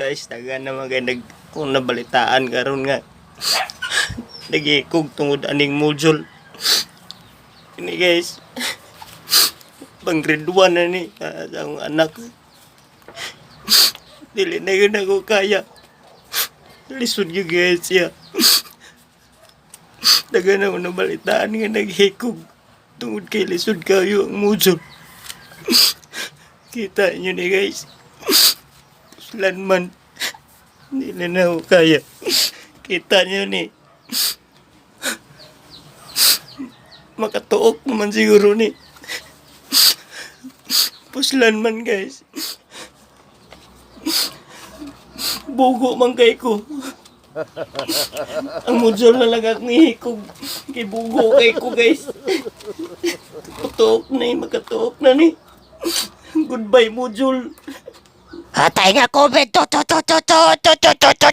Guys, taga na mga nag kung nabalitaan karon nga nagikog tungod aning module. Ini, guys, pang grade 1 na ni sa akong anak. Dili na yun ako kaya. Lisod yun, guys, siya. Taga na ako nabalitaan nga naghikog tungod kay lisod kayo ang module. Kita nyo ni, guys. Puslan man. Hindi na ako kaya. Kita nyo ni. Makatuok naman siguro ni. Puslan man, guys. Bugo man kay ko. Ang module na lang akong ihikog. Kay bugo kay ko, guys. Tuok na eh. Makatuok na ni. Goodbye, module. Atay nga COVID to to to to to to to to to.